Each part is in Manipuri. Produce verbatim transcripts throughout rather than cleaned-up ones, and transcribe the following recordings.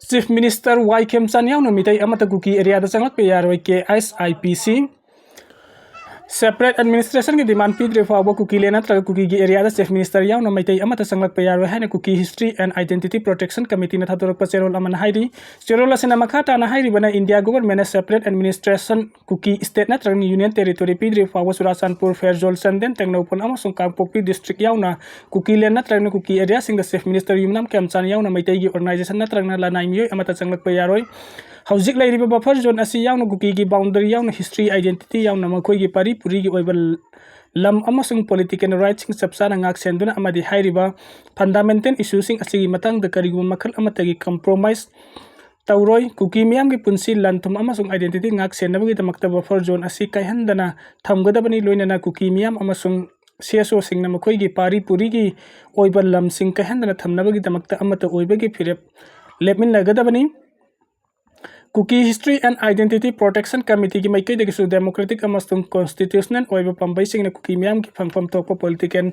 Chief Minister Y ꯈꯦꯝꯆꯥꯟ ꯌꯥꯎꯅ ꯃꯤꯇꯩ ꯑꯃꯠꯇ ꯀꯨꯀꯤ ꯑꯦꯔꯤꯌꯥꯗ ꯆꯪꯂꯛꯄ ꯌꯥꯔꯣꯏ, ꯀꯦ ꯑꯦꯁ ꯑꯥꯏ ꯄꯤ ꯁꯤ꯫ Separate administrationꯒꯤ demand ꯄꯤꯗ꯭ꯔꯤ ꯐꯥꯎꯕ ꯀꯨꯀꯤꯂꯦꯟ ꯅꯠꯇ꯭ꯔꯒ ꯀꯨꯀꯤꯒꯤ ꯑꯦꯔꯤꯌꯥꯗ Chief Minister ꯌꯥꯎꯅ ꯃꯩꯇꯩ ꯑꯃꯠꯇ ꯆꯪꯂꯛꯄ ꯌꯥꯔꯣꯏ ꯍꯥꯏꯅ ꯀꯨꯀꯤ History and Identity Protection Committeeꯅ ꯊꯥꯗꯣꯔꯛꯄ ꯆꯦꯔꯣꯜ ꯑꯃꯅ ꯍꯥꯏꯔꯤ꯫ ꯆꯦꯔꯣꯜ ꯑꯁꯤꯅ ꯃꯈꯥ ꯇꯥꯅ ꯍꯥꯏꯔꯤꯕꯅ, India governmentꯅ separate administration ꯀꯨꯀꯤ state ꯅꯠꯇ꯭ꯔꯒꯅ union territory ꯄꯤꯗ꯭ꯔꯤ ꯐꯥꯎꯕ ꯆꯨꯔꯥꯆꯥꯟꯄꯨꯔ, ꯐꯦꯔꯖꯣꯜ, ꯆꯥꯟꯗꯦꯜ, ꯇꯦꯡꯅꯧꯄꯜ ꯑꯃꯁꯨꯡ ꯀꯥꯡꯄꯣꯛꯄꯤ district ꯌꯥꯎꯅ ꯀꯨꯀꯤꯂꯦꯟ ꯅꯠꯇ꯭ꯔꯒꯅ ꯀꯨꯀꯤ ꯑꯦꯔꯤꯌꯥꯁꯤꯡꯗ Chief Minister ꯌꯨꯝꯅꯥꯝ ꯈꯦꯝꯆꯥꯟ ꯌꯥꯎꯅ ꯃꯩꯇꯩꯒꯤ organization ꯅꯠꯇ꯭ꯔꯒꯅ ꯂꯅꯥꯏ ꯃꯤꯑꯣꯏ ꯑꯃꯠꯇ ꯆꯪꯂꯛꯄ ꯌꯥꯔꯣꯏ꯫ ꯍꯧꯖꯤꯛ ꯂꯩꯔꯤꯕ buffer zone ꯑꯁꯤ ꯌꯥꯎꯅ ꯀꯨꯀꯤꯒꯤ boundary ꯌꯥꯎꯅ history identity ꯌꯥꯎꯅ ꯃꯈꯣꯏꯒꯤ ꯄꯥꯔꯤ ꯄꯨꯔꯤꯒꯤ ꯑꯣꯏꯕ ꯂꯝ ꯑꯃꯁꯨꯡ political rightꯁꯤꯡ ꯆꯞ ꯆꯥꯅ ꯉꯥꯛ ꯁꯦꯟꯗꯨꯅ ꯑꯃꯗꯤ ꯍꯥꯏꯔꯤꯕ fundamental issueꯁꯤꯡ ꯑꯁꯤꯒꯤ ꯃꯇꯥꯡꯗ ꯀꯔꯤꯒꯨꯝꯕ ꯃꯈꯜ ꯑꯃꯠꯇꯒꯤ compromise ꯇꯧꯔꯣꯏ꯫ ꯀꯨꯀꯤ ꯃꯤꯌꯥꯝꯒꯤ ꯄꯨꯟꯁꯤ, ꯂꯟ ꯊꯨꯝ ꯑꯃꯁꯨꯡ identity ꯉꯥꯛ ꯁꯦꯟꯅꯕꯒꯤꯗꯃꯛꯇ buffer zone ꯑꯁꯤ ꯀꯥꯏꯍꯟꯗꯅ ꯊꯝꯒꯗꯕꯅꯤ꯫ ꯂꯣꯏꯅꯅ ꯀꯨꯀꯤ ꯃꯤꯌꯥꯝ ꯑꯃꯁꯨꯡ C S Oꯁꯤꯡꯅ ꯃꯈꯣꯏꯒꯤ ꯄꯥꯔꯤ ꯄꯨꯔꯤꯒꯤ ꯑꯣꯏꯕ ꯂꯝꯁꯤꯡ ꯀꯥꯏꯍꯟꯗꯅ ꯊꯝꯅꯕꯒꯤꯗꯃꯛꯇ ꯑꯃꯠꯇ ꯑꯣꯏꯕꯒꯤ ꯐꯤꯔꯦꯞ ꯂꯦꯞꯃꯤꯟꯅꯒꯗꯕꯅꯤ꯫ Kuki History and Identity Protection Committeeꯒꯤ ꯃꯥꯏꯀꯩꯗꯒꯤꯁꯨ democratic ꯑꯃꯁꯨꯡ constitutional ꯑꯣꯏꯕ ꯄꯥꯝꯕꯩꯁꯤꯡꯅ ꯀꯨꯀꯤ ꯃꯤꯌꯥꯝꯒꯤ ꯐꯪꯐꯝ ꯊꯣꯛꯄ political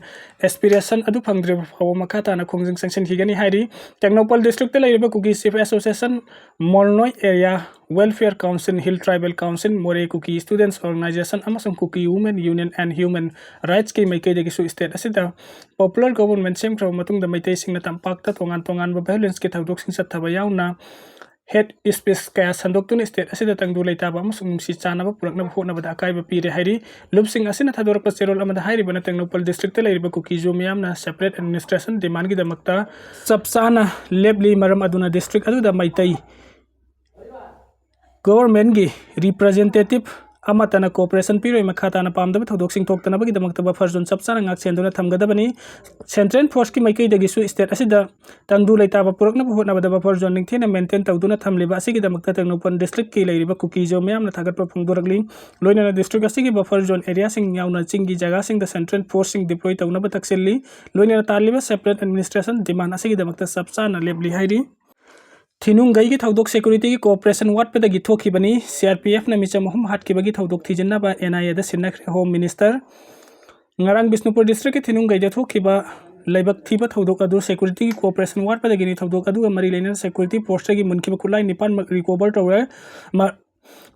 aspiration ꯑꯗꯨ ꯐꯪꯗ꯭ꯔꯤꯕ ꯐꯥꯎꯕ ꯃꯈꯥ ꯇꯥꯅ ꯈꯣꯡꯖꯪ ꯆꯪꯁꯤꯟꯈꯤꯒꯅꯤ ꯍꯥꯏꯔꯤ꯫ ꯇꯦꯡꯅꯧꯄꯜ districtꯇ ꯂꯩꯔꯤꯕ Kuki Chief Association, Molnoi Area Welfare Council, Hill Tribal Council, Moreh Kuki Students Organization ꯑꯃꯁꯨꯡ Kuki Women Union and Human Rightsꯀꯤ ꯃꯥꯏꯀꯩꯗꯒꯤꯁꯨ state ꯑꯁꯤꯗ popular government ꯁꯦꯝꯈ꯭ꯔꯕ ꯃꯇꯨꯡꯗ ꯃꯩꯇꯩꯁꯤꯡꯅ ꯇꯝꯄꯥꯛꯇ ꯇꯣꯉꯥꯟ ꯇꯣꯉꯥꯟꯕ violenceꯀꯤ ꯊꯧꯗꯣꯛꯁꯤꯡ ꯆꯠꯊꯕ ꯌꯥꯎꯅ hate speech ꯀꯌꯥ ꯁꯟꯗꯣꯛꯇꯨꯅ state ꯑꯁꯤꯗ ꯇꯪꯗꯨ ꯂꯩꯇꯥꯕ ꯑꯃꯁꯨꯡ ꯅꯨꯡꯁꯤ ꯆꯥꯟꯅꯕ ꯄꯨꯔꯛꯅꯕ ꯍꯣꯠꯅꯕꯗ ꯑꯀꯥꯏꯕ ꯄꯤꯔꯦ ꯍꯥꯏꯔꯤ꯫ ꯂꯨꯞꯁꯤꯡ ꯑꯁꯤꯅ ꯊꯥꯗꯣꯔꯛꯄ ꯆꯦꯔꯣꯜ ꯑꯃꯗ ꯍꯥꯏꯔꯤꯕꯅ ꯇꯦꯡꯅꯧꯄꯜ districtꯇ ꯂꯩꯔꯤꯕ ꯀꯨꯀꯤꯖꯨ ꯃꯤꯌꯥꯝꯅ separate administration demandꯒꯤꯗꯃꯛꯇ ꯆꯞ ꯆꯥꯅ ꯂꯦꯞꯂꯤ꯫ ꯃꯔꯝ ꯑꯗꯨꯅ district ꯑꯗꯨꯗ ꯃꯩꯇꯩ governmentꯀꯤ representative ꯑꯃꯠꯇꯅ cooperation ꯄꯤꯔꯣꯏ꯫ ꯃꯈꯥ ꯇꯥꯅ ꯄꯥꯝꯗꯕ ꯊꯧꯗꯣꯛꯁꯤꯡ ꯊꯣꯛꯇꯅꯕꯒꯤꯗꯃꯛꯇ buffer zone ꯆꯞ ꯆꯥꯅ ꯉꯥꯛ ꯁꯦꯟꯗꯨꯅ ꯊꯝꯒꯗꯕꯅꯤ꯫ Central forceꯀꯤ ꯃꯥꯏꯀꯩꯗꯒꯤꯁꯨ state ꯑꯁꯤꯗ ꯇꯪꯗꯨ ꯂꯩꯇꯥꯕ ꯄꯨꯔꯛꯅꯕ ꯍꯣꯠꯅꯕꯗ buffer zone ꯅꯤꯡꯊꯤꯅ maintain ꯇꯧꯗꯨꯅ ꯊꯝꯂꯤꯕ ꯑꯁꯤꯒꯤꯗꯃꯛꯇ ꯇꯦꯡꯅꯧꯄꯜ districtꯀꯤ ꯂꯩꯔꯤꯕ ꯀꯨꯀꯤꯖꯨ ꯃꯤꯌꯥꯝꯅ ꯊꯥꯒꯠꯄ ꯐꯣꯡꯗꯣꯔꯛꯂꯤ꯫ ꯂꯣꯏꯅꯅ district ꯑꯁꯤꯒꯤ buffer zone areaꯁꯤꯡ ꯌꯥꯎꯅ ꯆꯤꯡꯒꯤ ꯖꯒꯥꯁꯤꯡꯗ central forceꯁꯤꯡ deploy ꯇꯧꯅꯕ ꯇꯛꯁꯤꯜꯂꯤ꯫ ꯂꯣꯏꯅꯅ ꯇꯥꯜꯂꯤꯕ separate administration demand ꯑꯁꯤꯒꯤꯗꯃꯛꯇ ꯆꯞ ꯆꯥꯅ ꯂꯦꯞꯂꯤ ꯍꯥꯏꯔꯤ꯫ ꯊꯤꯅꯨꯡꯒꯩꯒꯤ ꯊꯧꯗꯣꯛ securityꯒꯤ cooperation ꯋꯥꯠꯄꯗꯒꯤ ꯊꯣꯛꯈꯤꯕꯅꯤ꯫ C R P Fꯅ ꯃꯤꯆꯝ ꯑꯍꯨꯝ ꯍꯥꯠꯈꯤꯕꯒꯤ ꯊꯧꯗꯣꯛ ꯊꯤꯖꯤꯟꯅꯕ N I Aꯗ ꯁꯤꯟꯅꯈ꯭ꯔꯦ꯫ Home Minister ꯉꯔꯥꯡ ꯕꯤꯁꯅꯨꯄꯨꯔ districtꯀꯤ ꯊꯤꯅꯨꯡꯒꯩꯗ ꯊꯣꯛꯈꯤꯕ ꯂꯥꯏꯕꯛ ꯊꯤꯕ ꯊꯧꯗꯣꯛ ꯑꯗꯨ ꯁꯦꯀ꯭ꯌꯨꯔꯤꯇꯤꯒꯤ ꯀꯣꯑꯣꯄꯔꯦꯁꯟ ꯋꯥꯠꯄꯗꯒꯤꯅꯤ꯫ ꯊꯧꯗꯣꯛ ꯑꯗꯨꯒ ꯃꯔꯤ ꯂꯩꯅꯅ ꯁꯦꯀ꯭ꯌꯨꯔꯤꯇꯤ ꯐꯣꯔꯁꯇꯒꯤ ꯃꯨꯟꯈꯤꯕ ꯈꯨꯠꯂꯥꯏ ꯅꯤꯄꯥꯟꯃꯛ ꯔꯤꯀꯣꯚꯔ ꯇꯧꯔꯦ꯫ ꯃ-,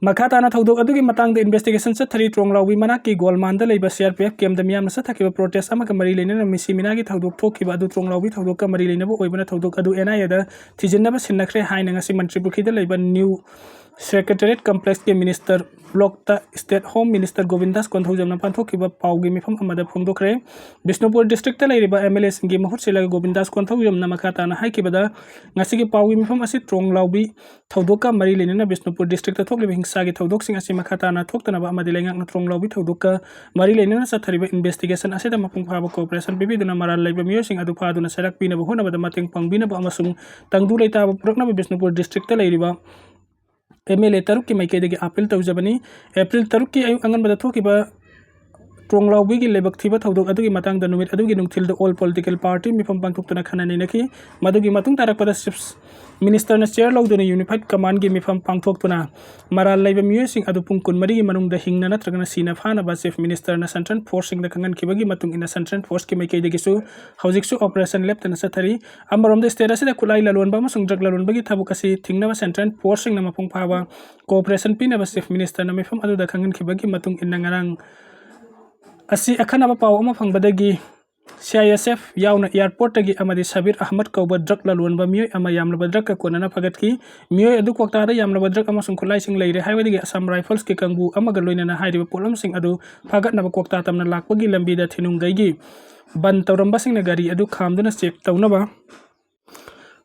ꯃꯈꯥ ꯇꯥꯅ ꯊꯧꯗꯣꯛ ꯑꯗꯨꯒꯤ ꯃꯇꯥꯡꯗ ꯏꯟꯚꯦꯁꯇꯤꯒꯦꯁꯟ ꯆꯠꯊꯔꯤ꯫ ꯇ꯭ꯔꯣꯡꯂꯥꯎꯕꯤ ꯃꯅꯥꯛꯀꯤ ꯒꯣꯜꯃꯥꯟꯗ ꯂꯩꯕ ꯁꯤ ꯑꯥꯔ ꯄꯤ ꯑꯦꯐ ꯀꯦꯝꯗ ꯃꯤꯌꯥꯝꯅ ꯆꯠꯊꯈꯤꯕ ꯄ꯭ꯔꯣꯇꯦꯁ ꯑꯃꯒ ꯃꯔꯤ ꯂꯩꯅꯅ ꯃꯤꯁꯤ ꯃꯤꯅꯥꯒꯤ ꯊꯧꯗꯣꯛ ꯊꯣꯛꯈꯤꯕ ꯑꯗꯨ ꯇ꯭ꯔꯣꯡꯂꯥꯎꯕꯤ ꯊꯧꯗꯣꯛꯀ ꯃꯔꯤ ꯂꯩꯅꯕ ꯑꯣꯏꯕꯅ ꯊꯧꯗꯣꯛ ꯑꯗꯨ ꯑꯦꯟ ꯑꯥꯏ ꯑꯦꯗ ꯊꯤꯖꯤꯟꯅꯕ ꯁꯤꯟꯅꯈ꯭ꯔꯦ ꯍꯥꯏꯅ ꯉꯁꯤ ꯃꯟꯇ꯭ꯔꯤ ꯄꯨꯈ꯭ꯔꯤꯗ ꯂꯩꯕ ꯅ꯭ꯌꯨ ꯁꯦꯀ꯭ꯔꯦꯇꯦꯔꯤꯌꯦꯠ ꯀꯝꯄ꯭ꯂꯦꯛꯁꯀꯤ ꯃꯤꯅꯤꯁꯇꯔ ꯕ꯭ꯂꯣꯛꯇ state home minister Govindas Konthoujam ꯄꯥꯡꯊꯣꯛꯈꯤꯕ ꯄꯥꯎꯒꯤ ꯃꯤꯐꯝ ꯑꯃꯗ ꯐꯣꯡꯗꯣꯛꯈ꯭ꯔꯦ꯫ ꯕꯤꯁꯅꯨꯄꯨꯔ ꯗꯤꯁꯇ꯭ꯔꯤꯛꯇ ꯂꯩꯔꯤꯕ ꯑꯦꯝ ꯑꯦꯜ ꯑꯦꯁꯤꯡꯒꯤ ꯃꯍꯨꯠ ꯁꯤꯜꯂꯒ ꯒꯣꯕꯤꯟꯗꯥꯁ ꯀꯣꯟꯊꯧꯖꯝꯅ ꯃꯈꯥ ꯇꯥꯅ ꯍꯥꯏꯈꯤꯕꯗ, ꯉꯁꯤꯒꯤ ꯄꯥꯎꯒꯤ ꯃꯤꯐꯝ ꯑꯁꯤ ꯇ꯭ꯔꯣꯡꯂꯥꯎꯕꯤ ꯊꯧꯗꯣꯛꯀ ꯃꯔꯤ ꯂꯩꯅꯅ ꯕꯤꯁꯅꯨꯄꯨꯔ ꯗꯤꯁꯇ꯭ꯔꯤꯛꯇ ꯊꯣꯛꯂꯤꯕ ꯍꯤꯡꯁꯥꯒꯤ ꯊꯧꯗꯣꯛꯁꯤꯡ ꯑꯁꯤ ꯃꯈꯥ ꯇꯥꯅ ꯊꯣꯛꯇꯅꯕ ꯑꯃꯗꯤ ꯂꯩꯉꯥꯛꯅ ꯇ꯭ꯔꯣꯡꯂꯥꯎꯕꯤ ꯊꯧꯗꯣꯛꯀ ꯃꯔꯤ ꯂꯩꯅꯅ ꯆꯠꯊꯔꯤꯕ ꯏꯟꯚꯦꯁꯇꯤꯒꯦꯁꯟ ꯑꯁꯤꯗ ꯃꯄꯨꯡ ꯐꯥꯕ ꯀꯣꯑꯣꯄꯔꯦꯁꯟ ꯄꯤꯕꯤꯗꯨꯅ ꯃꯔꯥꯜ ꯂꯩꯕ ꯃꯤꯑꯣꯏꯁꯤꯡ ꯑꯗꯨ ꯐꯥꯗꯨꯅ ꯁꯩꯔꯥꯛ ꯄꯤꯅꯕ ꯍꯣꯠꯅꯕꯗ ꯃꯇꯦꯡ ꯄꯥꯡꯕꯤꯅꯕ ꯑꯃꯁꯨꯡ ꯇꯪꯗꯨ ꯂꯩꯇꯥꯕ ꯄꯨꯔꯛꯅꯕ ꯕꯤꯁꯅꯨꯄꯨꯔ ꯗꯤꯁꯇ꯭ꯔꯤꯛꯇ ꯂꯩꯔꯤꯕ ꯑꯦꯝ ꯑꯦꯜ ꯑꯦ ꯇꯔꯨꯛꯀꯤ ꯃꯥꯏꯀꯩꯗꯒꯤ ꯑꯥꯄꯤꯜ ꯇꯧꯖꯕꯅꯤ꯫ ꯑꯦꯄ꯭ꯔꯤꯜ ꯇꯔꯨꯛꯀꯤ ꯑꯌꯨꯛ ꯑꯉꯟꯕꯗ ꯊꯣꯛꯈꯤꯕ ꯇ꯭ꯔꯣꯡꯂꯥꯎꯕꯤꯒꯤ ꯂꯥꯏꯕꯛ ꯊꯤꯕ ꯊꯧꯗꯣꯛ ꯑꯗꯨꯒꯤ ꯃꯇꯥꯡꯗ ꯅꯨꯃꯤꯠ ꯑꯗꯨꯒꯤ ꯅꯨꯡꯊꯤꯜꯗ ꯑꯣꯜ ꯄꯣꯂꯤꯇꯤꯀꯦꯜ ꯄꯥꯔꯇꯤ ꯃꯤꯐꯝ ꯄꯥꯡꯊꯣꯛꯇꯨꯅ ꯈꯟꯅ ꯅꯩꯅꯈꯤ꯫ ꯃꯗꯨꯒꯤ ꯃꯇꯨꯡ ꯇꯥꯔꯛꯄꯗ ꯆꯤꯐ ꯃꯤꯅꯤꯁꯇꯔꯅ ꯆꯤꯌꯔ ꯂꯧꯗꯨꯅ ꯌꯨꯅꯤꯐꯥꯏꯠ ꯀꯃꯥꯟꯒꯤ ꯃꯤꯐꯝ ꯄꯥꯡꯊꯣꯛꯇꯨꯅ ꯃꯔꯥꯜ ꯂꯩꯕ ꯃꯤꯑꯣꯏꯁꯤꯡ ꯑꯗꯨ ꯄꯨꯡ ꯀꯨꯟꯃꯔꯤꯒꯤ ꯃꯅꯨꯡꯗ ꯍꯤꯡꯅ ꯅꯠꯇ꯭ꯔꯒꯅ ꯁꯤꯅ ꯐꯥꯅꯕ ꯆꯤꯐ ꯃꯤꯅꯤꯁꯇꯔꯅ ꯁꯦꯟꯇ꯭ꯔꯦꯜ ꯐꯣꯔꯁꯁꯤꯡꯗ ꯈꯪꯍꯟꯈꯤꯕꯒꯤ ꯃꯇꯨꯡ ꯏꯟꯅ ꯁꯦꯟꯇ꯭ꯔꯦꯜ ꯐꯣꯔꯁꯀꯤ ꯃꯥꯏꯀꯩꯗꯒꯤꯁꯨ ꯍꯧꯖꯤꯛꯁꯨ ꯑꯣꯄꯔꯦꯁꯟ ꯂꯦꯞꯇꯅ ꯆꯠꯊꯔꯤ꯫ ꯑꯃꯔꯣꯝꯗ ꯁ꯭ꯇꯦꯠ ꯑꯁꯤꯗ ꯈꯨꯠꯂꯥꯏ ꯂꯂꯣꯟꯕ ꯑꯃꯁꯨꯡ ꯗ꯭ꯔꯒ ꯂꯂꯣꯟꯕꯒꯤ ꯊꯕꯛ ꯑꯁꯤ ꯊꯤꯡꯅꯕ ꯁꯦꯟꯇ꯭ꯔꯦꯜ ꯐꯣꯔꯁꯁꯤꯡꯅ ꯃꯄꯨꯡ ꯐꯥꯕ ꯀꯣꯑꯣꯄꯔꯦꯁꯟ ꯄꯤꯅꯕ ꯆꯤꯐ ꯃꯤꯅꯤꯁꯇꯔꯅ ꯃꯤꯐꯝ ꯑꯗꯨꯗ ꯈꯪꯍꯟꯈꯤꯕꯒꯤ ꯃꯇꯨꯡ ꯏꯟꯅ ꯉꯔꯥꯡ ꯑꯁꯤ ꯑꯈꯟꯅꯕ ꯄꯥꯎ ꯑꯃ ꯐꯪꯕꯗꯒꯤ ꯁꯤ ꯑꯥꯏ ꯑꯦꯁ ꯑꯦꯐ ꯌꯥꯎꯅ ꯑꯦꯌꯥꯔꯄꯣꯔꯠꯇꯒꯤ ꯑꯃꯗꯤ ꯁꯕꯤꯔ ꯑꯍꯃꯗ ꯀꯧꯕ ꯗ꯭ꯔꯒ ꯂꯂꯣꯟꯕ ꯃꯤꯑꯣꯏ ꯑꯃ ꯌꯥꯝꯂꯕ ꯗ꯭ꯔꯒꯀ ꯀꯣꯟꯅꯅ ꯐꯥꯒꯠꯈꯤ꯫ ꯃꯤꯑꯣꯏ ꯑꯗꯨ ꯀ꯭ꯋꯥꯛꯇꯥꯗ ꯌꯥꯝꯂꯕ ꯗ꯭ꯔꯒ ꯑꯃꯁꯨꯡ ꯈꯨꯠꯂꯥꯏꯁꯤꯡ ꯂꯩꯔꯦ ꯍꯥꯏꯕꯗꯒꯤ ꯑꯁꯥꯝ ꯔꯥꯏꯐꯜꯁꯀꯤ ꯀꯥꯡꯕꯨ ꯑꯃꯒ ꯂꯣꯏꯅꯅ ꯍꯥꯏꯔꯤꯕ ꯄꯣꯠꯂꯝꯁꯤꯡ ꯑꯗꯨ ꯐꯥꯒꯠꯅꯕ ꯀ꯭ꯋꯥꯛꯇꯥ ꯇꯝꯅ ꯂꯥꯛꯄꯒꯤ ꯂꯝꯕꯤꯗ ꯊꯤꯅꯨꯡꯒꯩꯒꯤ ꯕꯟ ꯇꯧꯔꯝꯕꯁꯤꯡꯅ ꯒꯥꯔꯤ ꯑꯗꯨ ꯈꯥꯝꯗꯨꯅ ꯆꯦꯛ ꯇꯧꯅꯕ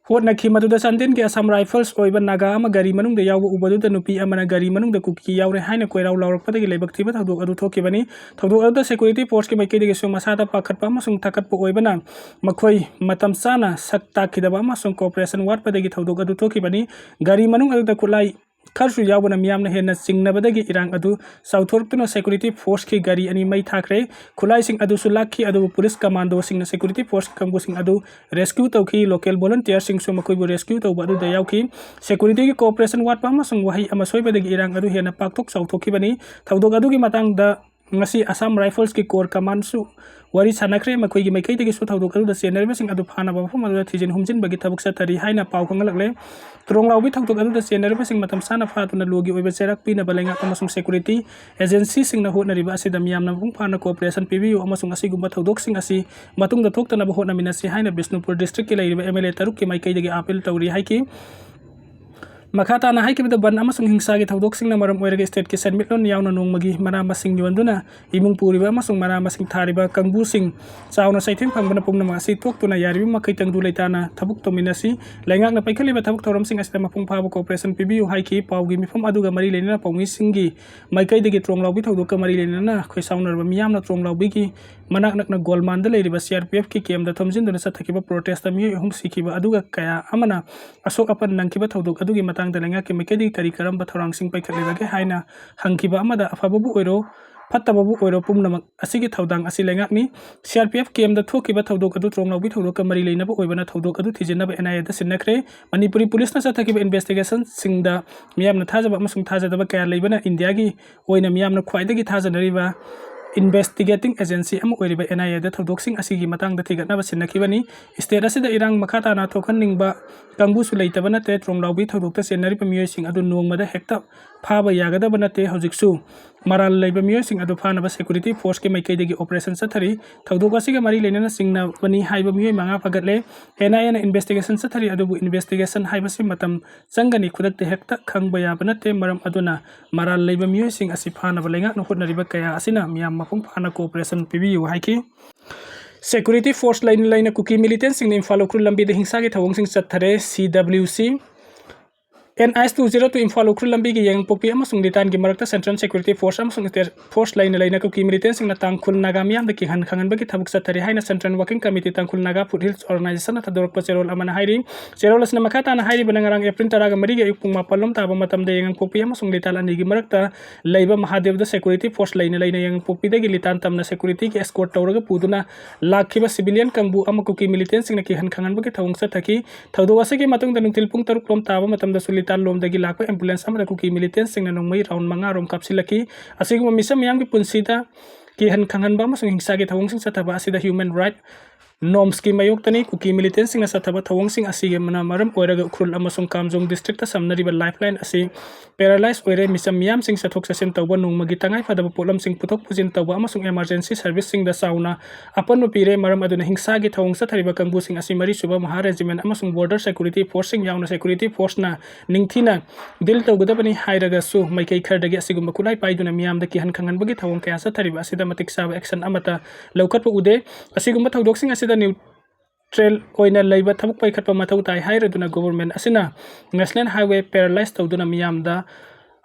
ꯍꯣꯠꯅꯈꯤ꯫ ꯃꯗꯨꯗ ꯆꯥꯟꯗꯦꯜꯒꯤ ꯑꯁꯥꯝ ꯔꯥꯏꯐꯜꯁ ꯑꯣꯏꯕ ꯅꯥꯒꯥ ꯑꯃ ꯒꯥꯔꯤ ꯃꯅꯨꯡꯗ ꯌꯥꯎꯕ ꯎꯕꯗꯨꯗ ꯅꯨꯄꯤ ꯑꯃꯅ ꯒꯥꯔꯤ ꯃꯅꯨꯡꯗ ꯀꯨꯀꯤ ꯌꯥꯎꯔꯦ ꯍꯥꯏꯅ ꯀꯣꯏꯔꯥꯎ ꯂꯥꯎꯔꯛꯄꯗꯒꯤ ꯂꯥꯏꯕꯛ ꯊꯤꯕ ꯊꯧꯗꯣꯛ ꯑꯗꯨ ꯊꯣꯛꯈꯤꯕꯅꯤ꯫ ꯊꯧꯗꯣꯛ ꯑꯗꯨꯗ ꯁꯦꯀ꯭ꯌꯨꯔꯤꯇꯤ ꯐꯣꯔꯁꯀꯤ ꯃꯥꯏꯀꯩꯗꯒꯤꯁꯨ ꯃꯁꯥꯗ ꯄꯥꯈꯠꯄ ꯑꯃꯁꯨꯡ ꯊꯀꯠꯄ ꯑꯣꯏꯕꯅ ꯃꯈꯣꯏ ꯃꯇꯝ ꯆꯥꯅ ꯁꯛ ꯇꯥꯛꯈꯤꯗꯕ ꯑꯃꯁꯨꯡ ꯀꯣꯑꯣꯄꯔꯦꯁꯟ ꯋꯥꯠꯄꯗꯒꯤ ꯊꯧꯗꯣꯛ ꯑꯗꯨ ꯊꯣꯛꯈꯤꯕꯅꯤ꯫ ꯒꯥꯔꯤ ꯃꯅꯨꯡ ꯑꯗꯨꯗ ꯈꯨꯠꯂꯥꯏ ꯈꯔꯁꯨ ꯌꯥꯎꯕꯅ ꯃꯤꯌꯥꯝꯅ ꯍꯦꯟꯅ ꯆꯤꯡꯅꯕꯗꯒꯤ ꯏꯔꯥꯡ ꯑꯗꯨ ꯆꯥꯎꯊꯣꯔꯛꯇꯨꯅ ꯁꯦꯀ꯭ꯌꯨꯔꯤꯇꯤ ꯐꯣꯔꯁꯀꯤ ꯒꯥꯔꯤ ꯑꯅꯤ ꯃꯩ ꯊꯥꯈ꯭ꯔꯦ꯫ ꯈꯨꯠꯂꯥꯏꯁꯤꯡ ꯑꯗꯨꯁꯨ ꯂꯥꯛꯈꯤ, ꯑꯗꯨꯕꯨ ꯄꯨꯂꯤꯁ ꯀꯃꯥꯟꯗꯣꯁꯤꯡꯅ ꯁꯦꯀ꯭ꯌꯨꯔꯤꯇꯤ ꯐꯣꯔꯁ ꯀꯥꯡꯕꯨꯁꯤꯡ ꯑꯗꯨ ꯔꯦꯁꯀ꯭ꯌꯨ ꯇꯧꯈꯤ꯫ ꯂꯣꯀꯦꯜ ꯚꯣꯂꯨꯟꯇꯤꯌꯔꯁꯤꯡꯁꯨ ꯃꯈꯣꯏꯕꯨ ꯔꯦꯁꯀ꯭ꯌꯨ ꯇꯧꯕ ꯑꯗꯨꯗ ꯌꯥꯎꯈꯤ꯫ ꯁꯦꯀ꯭ꯌꯨꯔꯤꯇꯤꯒꯤ ꯀꯣꯑꯣꯄꯔꯦꯁꯟ ꯋꯥꯠꯄ ꯑꯃꯁꯨꯡ ꯋꯥꯍꯩ ꯑꯃ ꯁꯣꯏꯕꯗꯒꯤ ꯏꯔꯥꯡ ꯑꯗꯨ ꯍꯦꯟꯅ ꯄꯥꯛꯊꯣꯛ ꯆꯥꯎꯊꯣꯛꯈꯤꯕꯅꯤ꯫ ꯊꯧꯗꯣꯛ ꯑꯗꯨꯒꯤ ꯃꯇꯥꯡꯗ ꯉꯁꯤ Assam Riflesꯀꯤ Corps Commandꯁꯨ ꯋꯥꯔꯤ ꯁꯥꯟꯅꯈ꯭ꯔꯦ꯫ ꯃꯈꯣꯏꯒꯤ ꯃꯥꯏꯀꯩꯗꯒꯤꯁꯨ ꯊꯧꯗꯣꯛ ꯑꯗꯨꯗ ꯆꯦꯟꯅꯔꯤꯕꯁꯤꯡ ꯑꯗꯨ ꯐꯥꯅꯕ ꯃꯐꯝ ꯑꯗꯨꯗ ꯊꯤꯖꯤꯟ ꯍꯨꯝꯖꯤꯟꯕꯒꯤ ꯊꯕꯛ ꯆꯠꯊꯔꯤ ꯍꯥꯏꯅ ꯄꯥꯎ ꯈꯪꯍꯜꯂꯛꯂꯦ꯫ ꯇ꯭ꯔꯣꯡꯂꯥꯎꯕꯤ ꯊꯧꯗꯣꯛ ꯑꯗꯨꯗ ꯆꯦꯟꯅꯔꯤꯕꯁꯤꯡ ꯃꯇꯝ ꯆꯥꯅ ꯐꯥꯗꯨꯅ ꯂꯣꯒꯤ ꯑꯣꯏꯕ ꯆꯩꯔꯥꯛ ꯄꯤꯅꯕ ꯂꯩꯉꯥꯛ ꯑꯃꯁꯨꯡ security agencyꯁꯤꯡꯅ ꯍꯣꯠꯅꯔꯤꯕ ꯑꯁꯤꯗ ꯃꯤꯌꯥꯝꯅ ꯃꯄꯨꯡ ꯐꯥꯅ cooperation ꯄꯤꯕꯤꯌꯨ ꯑꯃꯁꯨꯡ ꯑꯁꯤꯒꯨꯝꯕ ꯊꯧꯗꯣꯛꯁꯤꯡ ꯑꯁꯤ ꯃꯇꯨꯡꯗ ꯊꯣꯛꯇꯅꯕ ꯍꯣꯠꯅꯃꯤꯟꯅꯁꯤ ꯍꯥꯏꯅ ꯕꯤꯁꯅꯨꯄꯨꯔ districtꯀꯤ ꯂꯩꯔꯤꯕ MLA ꯇꯔꯨꯛꯀꯤ ꯃꯥꯏꯀꯩꯗꯒꯤ appeal ꯇꯧꯔꯤ ꯍꯥꯏꯈꯤ꯫ ꯃꯈꯥ ꯇꯥꯅ ꯍꯥꯏꯈꯤꯕꯗ, ꯕꯟ ꯑꯃꯁꯨꯡ ꯍꯤꯡꯁꯥꯒꯤ ꯊꯧꯗꯣꯛꯁꯤꯡꯅ ꯃꯔꯝ ꯑꯣꯏꯔꯒ stateꯀꯤ ꯁꯦꯟꯃꯤꯠꯂꯣꯟ ꯌꯥꯎꯅ ꯅꯣꯡꯃꯒꯤ ꯃꯅꯥ ꯃꯁꯤꯡ ꯌꯣꯟꯗꯨꯅ ꯏꯃꯨꯡ ꯄꯨꯔꯤꯕ ꯑꯃꯁꯨꯡ ꯃꯅꯥ ꯃꯁꯤꯡ ꯊꯥꯔꯤꯕ ꯀꯥꯡꯕꯨꯁꯤꯡ ꯆꯥꯎꯅ ꯆꯩꯊꯦꯡ ꯐꯪꯕꯅ ꯄꯨꯝꯅꯃꯛ ꯑꯁꯤ ꯊꯣꯛꯇꯨꯅ ꯌꯥꯔꯤꯕ ꯃꯈꯩ ꯇꯪꯗꯨ ꯂꯩꯇꯥꯅ ꯊꯕꯛ ꯇꯧꯃꯤꯟꯅꯁꯤ꯫ ꯂꯩꯉꯥꯛꯅ ꯄꯥꯏꯈꯠꯂꯤꯕ ꯊꯕꯛ ꯊꯧꯔꯝꯁꯤꯡ ꯑꯁꯤꯗ ꯃꯄꯨꯡ ꯐꯥꯕ cooperation ꯄꯤꯕꯤꯌꯨ ꯍꯥꯏꯈꯤ꯫ ꯄꯥꯎꯒꯤ ꯃꯤꯐꯝ ꯑꯗꯨꯒ ꯃꯔꯤ ꯂꯩꯅꯅ ꯄꯥꯎꯃꯤꯁꯤꯡꯒꯤ ꯃꯥꯏꯀꯩꯗꯒꯤ ꯇ꯭ꯔꯣꯡꯂꯥꯎꯕꯤ ꯊꯧꯗꯣꯛꯀ ꯃꯔꯤ ꯂꯩꯅꯅ ꯈꯣꯏꯁꯥꯎꯅꯔꯕ ꯃꯤꯌꯥꯝꯅ ꯇ꯭ꯔꯣꯡꯂꯥꯎꯕꯤꯒꯤ ꯃꯅꯥꯛ ꯅꯛꯅ ꯒꯣꯜꯃꯥꯟꯗ ꯂꯩꯔꯤꯕ CRPFꯀꯤ campꯗ ꯊꯣꯝꯖꯤꯟꯗꯨꯅ ꯆꯠꯊꯈꯤꯕ protestꯇ ꯃꯤꯑꯣꯏ ꯑꯍꯨꯝ ꯁꯤꯈꯤꯕ ꯑꯗꯨꯒ ꯀꯌꯥ ꯑꯃꯅ ꯑꯁꯣꯛ ꯑꯄꯟ ꯅꯪꯈꯤꯕ ꯊꯧꯗꯣꯛ ꯑꯗꯨꯒꯤ ꯃꯇꯥꯡꯗ ꯂꯩꯉꯥꯛꯀꯤ ꯃꯥꯏꯀꯩꯗꯒꯤ ꯀꯔꯤ ꯀꯔꯝꯕ ꯊꯧꯔꯥꯡꯁꯤꯡ ꯄꯥꯏꯈꯠꯂꯤꯕꯒꯦ ꯍꯥꯏꯅ ꯍꯪꯈꯤꯕ ꯑꯃꯗ, ꯑꯐꯕꯕꯨ ꯑꯣꯏꯔꯣ, ꯐꯠꯇꯕꯕꯨ ꯑꯣꯏꯔꯣ, ꯄꯨꯝꯅꯃꯛ ꯑꯁꯤꯒꯤ ꯊꯧꯗꯥꯡ ꯑꯁꯤ ꯂꯩꯉꯥꯛꯅꯤ꯫ CRPF campꯗ ꯊꯣꯛꯈꯤꯕ ꯊꯧꯗꯣꯛ ꯑꯗꯨ ꯇ꯭ꯔꯣꯡꯂꯥꯎꯕꯤ ꯊꯧꯗꯣꯛꯀ ꯃꯔꯤ ꯂꯩꯅꯕ ꯑꯣꯏꯕꯅ ꯊꯧꯗꯣꯛ ꯑꯗꯨ ꯊꯤꯖꯤꯟꯅꯕ NIAꯗ ꯁꯤꯟꯅꯈ꯭ꯔꯦ꯫ ꯃꯅꯤꯄꯨꯔꯤ ꯄꯨꯂꯤꯁꯅ ꯆꯠꯊꯈꯤꯕ investigationꯁꯤꯡꯗ ꯃꯤꯌꯥꯝꯅ ꯊꯥꯖꯕ ꯑꯃꯁꯨꯡ ꯊꯥꯖꯗꯕ ꯀꯌꯥ ꯂꯩꯕꯅ ꯏꯟꯗꯤꯌꯥꯒꯤ ꯑꯣꯏꯅ ꯃꯤꯌꯥꯝꯅ ꯈ꯭ꯋꯥꯏꯗꯒꯤ ꯊꯥꯖꯅꯔꯤꯕ investigating agency ꯑꯃ ꯑꯣꯏꯔꯤꯕ NIAꯗ ꯊꯧꯗꯣꯛꯁꯤꯡ ꯑꯁꯤꯒꯤ ꯃꯇꯥꯡꯗ ꯊꯤꯒꯠꯅꯕ ꯁꯤꯟꯅꯈꯤꯕꯅꯤ꯫ State ꯑꯁꯤꯗ ꯏꯔꯥꯡ ꯃꯈꯥ ꯇꯥꯅ ꯊꯣꯛꯍꯟꯅꯤꯡꯕ ꯀꯥꯡꯕꯨꯁꯨ ꯂꯩꯇꯕ ꯅꯠꯇꯦ꯫ ꯇ꯭ꯔꯣꯡꯂꯥꯎꯕꯤ ꯊꯧꯗꯣꯛꯇ ꯆꯦꯟꯅꯔꯤꯕ ꯃꯤꯑꯣꯏꯁꯤꯡ ꯑꯗꯨ ꯅꯣꯡꯃꯗ ꯍꯦꯛꯇ ꯐꯥꯕ ꯌꯥꯒꯗꯕ ꯅꯠꯇꯦ꯫ ꯍꯧꯖꯤꯛꯁꯨ ꯃꯔꯥꯜ ꯂꯩꯕ ꯃꯤꯑꯣꯏꯁꯤꯡ ꯑꯗꯨ ꯐꯥꯅꯕ security forceꯀꯤ ꯃꯥꯏꯀꯩꯗꯒꯤ operation ꯆꯠꯊꯔꯤ꯫ ꯊꯧꯗꯣꯛ ꯑꯁꯤꯒ ꯃꯔꯤ ꯂꯩꯅꯅ ꯆꯤꯡꯅꯕꯅꯤ ꯍꯥꯏꯕ ꯃꯤꯑꯣꯏ ꯃꯉꯥ ꯐꯥꯒꯠꯂꯦ꯫ NIAꯅ investigation ꯆꯠꯊꯔꯤ, ꯑꯗꯨꯕꯨ investigation ꯍꯥꯏꯕꯁꯤ ꯃꯇꯝ ꯆꯪꯒꯅꯤ, ꯈꯨꯗꯛꯇ ꯍꯦꯛꯇ ꯈꯪꯕ ꯌꯥꯕ ꯅꯠꯇꯦ꯫ ꯃꯔꯝ ꯑꯗꯨꯅ ꯃꯔꯥꯜ ꯂꯩꯕ ꯃꯤꯑꯣꯏꯁꯤꯡ ꯑꯁꯤ ꯐꯥꯅꯕ ꯂꯩꯉꯥꯛꯅ ꯍꯣꯠꯅꯔꯤꯕ ꯀꯌꯥ ꯑꯁꯤꯅ ꯃꯤꯌꯥꯝ ꯃꯄꯨꯡ ꯐꯥꯅ cooperation ꯄꯤꯕꯤꯌꯨ ꯍꯥꯏꯈꯤ꯫ Security force ꯂꯩꯅ ꯂꯩꯅ ꯀꯨꯀꯤ militantꯁꯤꯡꯅ ꯏꯝꯐꯥꯜ ꯎꯈ꯭ꯔꯨꯜ ꯂꯝꯕꯤꯗ ꯍꯤꯡꯁꯥꯒꯤ ꯊꯧꯑꯣꯡꯁꯤꯡ ꯆꯠꯊꯔꯦ꯫ CWC NH two zero two Imphal Ukhrul ꯂꯝꯕꯤꯒꯤ ꯌꯥꯏꯉꯪꯄꯣꯛꯄꯤ ꯑꯃꯁꯨꯡ ꯂꯤꯇꯥꯟꯒꯤ ꯃꯔꯛꯇ central security force ꯑꯃꯁꯨꯡ state force ꯂꯩꯅ ꯂꯩꯅ ꯀꯨꯀꯤ militantꯁꯤꯡꯅ ꯇꯥꯡꯈꯨꯜ ꯅꯥꯒꯥ ꯃꯤꯌꯥꯝꯗ ꯀꯤꯍꯟ ꯈꯪꯍꯟꯕꯒꯤ ꯊꯕꯛ ꯆꯠꯊꯔꯤ ꯍꯥꯏꯅ Central Working Committee ꯇꯥꯡꯈꯨꯜ ꯅꯥꯒꯥ Foothills Organizationꯅ ꯊꯥꯗꯣꯔꯛꯄ ꯆꯦꯔꯣꯜ ꯑꯃꯅ ꯍꯥꯏꯔꯤ꯫ ꯆꯦꯔꯣꯜ ꯑꯁꯤꯅ ꯃꯈꯥ ꯇꯥꯅ ꯍꯥꯏꯔꯤꯕꯅ ꯉꯔꯥꯡ April ꯇꯔꯥꯒ ꯃꯔꯤꯒꯤ ꯑꯌꯨꯛ ꯄꯨꯡ ꯃꯥꯄꯜ ꯂꯣꯝ ꯇꯥꯕ ꯃꯇꯝꯗ ꯌꯥꯏꯉꯪꯄꯣꯛꯄꯤ ꯑꯃꯁꯨꯡ ꯂꯤꯇꯥꯟ ꯑꯅꯤꯒꯤ ꯃꯔꯛꯇ ꯂꯩꯕ ꯃꯍꯥꯗꯦꯕꯗ security force ꯂꯩꯅ ꯂꯩꯅ ꯌꯥꯏꯉꯪꯄꯣꯛꯄꯤꯗꯒꯤ ꯂꯤꯇꯥꯟ ꯇꯝꯅ securityꯒꯤ escort ꯇꯧꯔꯒ ꯄꯨꯗꯨꯅ ꯂꯥꯛꯈꯤꯕ civilian ꯀꯥꯡꯕꯨ ꯑꯃ ꯀꯨꯀꯤ militantꯁꯤꯡꯅ ꯀꯤꯍꯟ ꯈꯪꯍꯟꯕꯒꯤ ꯊꯧꯑꯣꯡ ꯆꯠꯊꯈꯤ꯫ ꯊꯧꯗꯣꯛ ꯑꯁꯤꯒꯤ ꯃꯇꯨꯡꯗ ꯅꯨꯡꯊꯤꯜ ꯄꯨꯡ ꯇꯔꯨꯛ ꯂꯣꯝ ꯇꯥꯕ ꯃꯇꯝꯗꯁꯨ ꯇꯥꯂꯣꯝꯗꯒꯤ ꯂꯥꯛꯄ ambulance ꯑꯃꯗ ꯀꯨꯀꯤ militantꯁꯤꯡꯅ ꯅꯣꯡꯃꯩ round ꯃꯉꯥ ꯔꯣꯝ ꯀꯥꯞꯁꯤꯜꯂꯛꯈꯤ꯫ ꯑꯁꯤꯒꯨꯝꯕ ꯃꯤꯆꯝ ꯃꯤꯌꯥꯝꯒꯤ ꯄꯨꯟꯁꯤꯗ ꯀꯤꯍꯟ ꯈꯪꯍꯟꯕ ꯑꯃꯁꯨꯡ ꯍꯤꯡꯁꯥꯒꯤ ꯊꯧꯑꯣꯡꯁꯤꯡ ꯆꯠꯊꯕ ꯑꯁꯤꯗ human right normsꯀꯤ ꯃꯥꯌꯣꯛꯇꯅꯤ꯫ ꯀꯨꯀꯤ militantꯁꯤꯡꯅ ꯆꯠꯊꯕ ꯊꯧꯑꯣꯡꯁꯤꯡ ꯑꯁꯤꯅ ꯃꯔꯝ ꯑꯣꯏꯔꯒ ꯎꯈ꯭ꯔꯨꯜ ꯑꯃꯁꯨꯡ ꯀꯥꯝꯖꯣꯡ districtꯇ ꯁꯝꯅꯔꯤꯕ lifeline ꯑꯁꯤ paralyze ꯑꯣꯏꯔꯦ꯫ ꯃꯤꯆꯝ ꯃꯤꯌꯥꯝꯁꯤꯡ ꯆꯠꯊꯣꯛ ꯆꯠꯁꯤꯟ ꯇꯧꯕ, ꯅꯣꯡꯃꯒꯤ ꯇꯉꯥꯏ ꯐꯗꯕ ꯄꯣꯠꯂꯝꯁꯤꯡ ꯄꯨꯊꯣꯛ ꯄꯨꯁꯤꯟ ꯇꯧꯕ ꯑꯃꯁꯨꯡ emergency serviceꯁꯤꯡꯗ ꯆꯥꯎꯅ ꯑꯄꯟꯕ ꯄꯤꯔꯦ꯫ ꯃꯔꯝ ꯑꯗꯨꯅ ꯍꯤꯡꯁꯥꯒꯤ ꯊꯧꯑꯣꯡ ꯆꯠꯊꯔꯤꯕ ꯀꯥꯡꯕꯨꯁꯤꯡ ꯑꯁꯤ ꯃꯔꯤꯁꯨꯕ ꯃꯍꯥ regiment ꯑꯃꯁꯨꯡ border security forceꯁꯤꯡ ꯌꯥꯎꯅ security forceꯅ ꯅꯤꯡꯊꯤꯅ deal ꯇꯧꯒꯗꯕꯅꯤ ꯍꯥꯏꯔꯒꯁꯨ, ꯃꯥꯏꯀꯩ ꯈꯔꯗꯒꯤ ꯑꯁꯤꯒꯨꯝꯕ ꯈꯨꯠꯂꯥꯏ ꯄꯥꯏꯗꯨꯅ ꯃꯤꯌꯥꯝꯗ ꯀꯤꯍꯟ ꯈꯪꯍꯟꯕꯒꯤ ꯊꯧꯑꯣꯡ ꯀꯌꯥ ꯆꯠꯊꯔꯤꯕ ꯑꯁꯤꯗ ꯃꯇꯤꯛ ꯆꯥꯕ action ꯑꯃꯠꯇ ꯂꯧꯈꯠꯄ ꯎꯗꯦ꯫ ꯑꯁꯤꯒꯨꯝꯕ ꯊꯧꯗꯣꯛꯁꯤꯡ ꯑꯁꯤꯗ neutral ꯑꯣꯏꯅ ꯂꯩꯕ ꯊꯕꯛ ꯄꯥꯏꯈꯠꯄ ꯃꯊꯧ ꯇꯥꯏ ꯍꯥꯏꯔꯗꯨꯅ government ꯑꯁꯤꯅ national highway paralyze ꯇꯧꯗꯨꯅ ꯃꯤꯌꯥꯝꯗ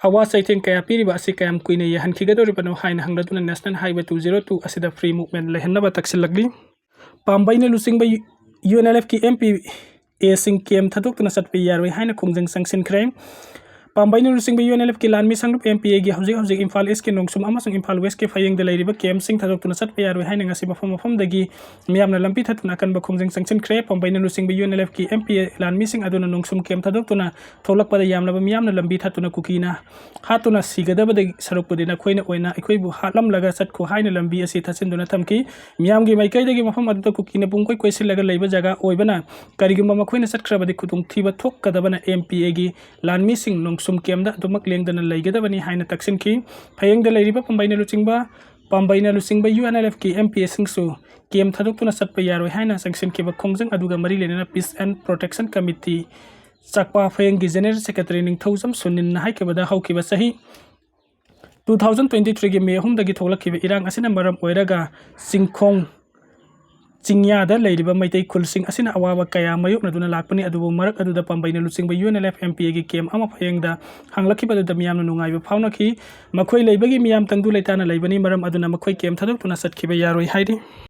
ꯑꯋꯥ ꯆꯩꯊꯦꯡ ꯀꯌꯥ ꯄꯤꯔꯤꯕ ꯑꯁꯤ ꯀꯌꯥꯝ ꯀꯨꯏꯅ ꯌꯥꯍꯟꯈꯤꯒꯗꯧꯔꯤꯕꯅꯣ ꯍꯥꯏꯅ ꯍꯪꯂꯗꯨꯅ National Highway two zero two ꯑꯁꯤꯗ free movement ꯂꯩꯍꯟꯅꯕ ꯇꯛꯁꯤꯜꯂꯛꯂꯤ꯫ ꯄꯥꯝꯕꯩꯅ ꯂꯨꯆꯤꯡꯕ UNLFꯀꯤ MPAꯁꯤꯡ camp ꯊꯥꯗꯣꯛꯇꯨꯅ ꯆꯠꯄ ꯌꯥꯔꯣꯏ ꯍꯥꯏꯅ ꯈꯣꯡꯖꯪ ꯆꯪꯁꯤꯟꯈ꯭ꯔꯦ꯫ ꯄꯥꯝꯕꯩꯅ ꯂꯨꯆꯤꯡꯕ UNLFꯀꯤ ꯂꯥꯟꯃꯤ ꯁꯪꯂꯨꯞ MPAꯒꯤ ꯍꯧꯖꯤꯛ ꯍꯧꯖꯤꯛ ꯏꯝꯐꯥꯜ Eastꯀꯤ ꯅꯣꯡꯁꯨꯝ ꯑꯃꯁꯨꯡ ꯏꯝꯐꯥꯜ Westꯀꯤ ꯐꯌꯦꯡꯗ ꯂꯩꯔꯤꯕ campꯁꯤꯡ ꯊꯥꯗꯣꯛꯇꯨꯅ ꯆꯠꯄ ꯌꯥꯔꯣꯏ ꯍꯥꯏꯅ ꯉꯁꯤ ꯃꯐꯝ ꯃꯐꯝꯗꯒꯤ ꯃꯤꯌꯥꯝꯅ ꯂꯝꯕꯤ ꯊꯠꯇꯨꯅ ꯑꯀꯟꯕ ꯈꯣꯡꯖꯪ ꯆꯪꯁꯤꯟꯈ꯭ꯔꯦ꯫ ꯄꯥꯝꯕꯩꯅ ꯂꯨꯆꯤꯡꯕ UNLFꯀꯤ MPA ꯂꯥꯟꯃꯤꯁꯤꯡ ꯑꯗꯨꯅ ꯅꯣꯡꯁꯨꯝ camp ꯊꯥꯗꯣꯛꯇꯨꯅ ꯊꯣꯛꯂꯛꯄꯗ ꯌꯥꯝꯂꯕ ꯃꯤꯌꯥꯝꯅ ꯂꯝꯕꯤ ꯊꯠꯇꯨꯅ ꯀꯨꯀꯤꯅ ꯍꯥꯠꯇꯨꯅ ꯁꯤꯒꯗꯕꯗꯒꯤ ꯁꯔꯨꯛꯄꯨꯗꯤ ꯅꯈꯣꯏꯅ ꯑꯣꯏꯅ ꯑꯩꯈꯣꯏꯕꯨ ꯍꯥꯠꯂꯝꯂꯒ ꯆꯠꯈꯣ ꯍꯥꯏꯅ ꯂꯝꯕꯤ ꯑꯁꯤ ꯊꯠꯆꯤꯟꯗꯨꯅ ꯊꯝꯈꯤ꯫ ꯃꯤꯌꯥꯝꯒꯤ ꯃꯥꯏꯀꯩꯗꯒꯤ ꯃꯐꯝ ꯑꯗꯨꯗ ꯀꯨꯀꯤꯅ ꯄꯨꯡꯀꯣꯏ ꯀꯣꯏꯁꯤꯜꯂꯒ ꯂꯩꯕ ꯖꯒꯥ ꯑꯣꯏꯕꯅ ꯀꯔꯤꯒꯨꯝꯕ ꯃꯈꯣꯏꯅ ꯆꯠꯈ꯭ꯔꯕꯗꯤ ꯈꯨꯗꯣꯡꯊꯤꯕ ꯊꯣꯛꯀꯗꯕꯅ MPAꯒꯤ ꯂꯥꯟꯃꯤꯁꯤꯡ ꯅꯣꯡꯁꯨꯝ campꯗ ꯑꯗꯨꯃꯛ ꯂꯦꯡꯗꯅ ꯂꯩꯒꯗꯕꯅꯤ ꯍꯥꯏꯅ ꯇꯛꯁꯤꯟꯈꯤ꯫ ꯐꯌꯦꯡꯗ ꯂꯩꯔꯤꯕ ꯄꯥꯝꯕꯩꯅ ꯂꯨꯆꯤꯡꯕ ꯄꯥꯝꯕꯩꯅ ꯂꯨꯆꯤꯡꯕ UNLFꯀꯤ MPAꯁꯤꯡꯁꯨ camp ꯊꯥꯗꯣꯛꯇꯨꯅ ꯆꯠꯄ ꯌꯥꯔꯣꯏ ꯍꯥꯏꯅ ꯆꯪꯁꯤꯟꯈꯤꯕ ꯈꯣꯡꯖꯪ ꯑꯗꯨꯒ ꯃꯔꯤ ꯂꯩꯅꯅ Peace and Protection Committee ꯆꯥꯛꯄꯥ ꯐꯌꯦꯡꯒꯤ General Secretary ꯅꯤꯡꯊꯧꯖꯝ ꯁꯨꯅꯤꯜꯅ ꯍꯥꯏꯈꯤꯕꯗ ꯍꯧꯈꯤꯕ ꯆꯍꯤ two thousand twenty threeꯒꯤ May ꯑꯍꯨꯝꯗꯒꯤ ꯊꯣꯛꯂꯛꯈꯤꯕ ꯏꯔꯥꯡ ꯑꯁꯤꯅ ꯃꯔꯝ ꯑꯣꯏꯔꯒ ꯆꯤꯡꯈꯣꯡ ꯆꯤꯡꯌꯥꯗ ꯂꯩꯔꯤꯕ ꯃꯩꯇꯩ ꯈꯨꯜꯁꯤꯡ ꯑꯁꯤꯅ ꯑꯋꯥꯕ ꯀꯌꯥ ꯃꯥꯌꯣꯛꯅꯗꯨꯅ ꯂꯥꯛꯄꯅꯤ꯫ ꯑꯗꯨꯕꯨ ꯃꯔꯛ ꯑꯗꯨꯗ ꯄꯥꯝꯕꯩꯅ ꯂꯨꯆꯤꯡꯕ UNLF MPAꯒꯤ camp ꯑꯃ ꯐꯌꯦꯡꯗ ꯍꯥꯡꯂꯛꯈꯤꯕ ꯑꯗꯨꯗ ꯃꯤꯌꯥꯝꯅ ꯅꯨꯡꯉꯥꯏꯕ ꯐꯥꯎꯅꯈꯤ꯫ ꯃꯈꯣꯏ ꯂꯩꯕꯒꯤ ꯃꯤꯌꯥꯝ ꯇꯪꯗꯨ ꯂꯩꯇꯥꯅ ꯂꯩꯕꯅꯤ, ꯃꯔꯝ ꯑꯗꯨꯅ ꯃꯈꯣꯏ camp ꯊꯥꯗꯣꯛꯇꯨꯅ ꯆꯠꯈꯤꯕ ꯌꯥꯔꯣꯏ ꯍꯥꯏꯔꯤ꯫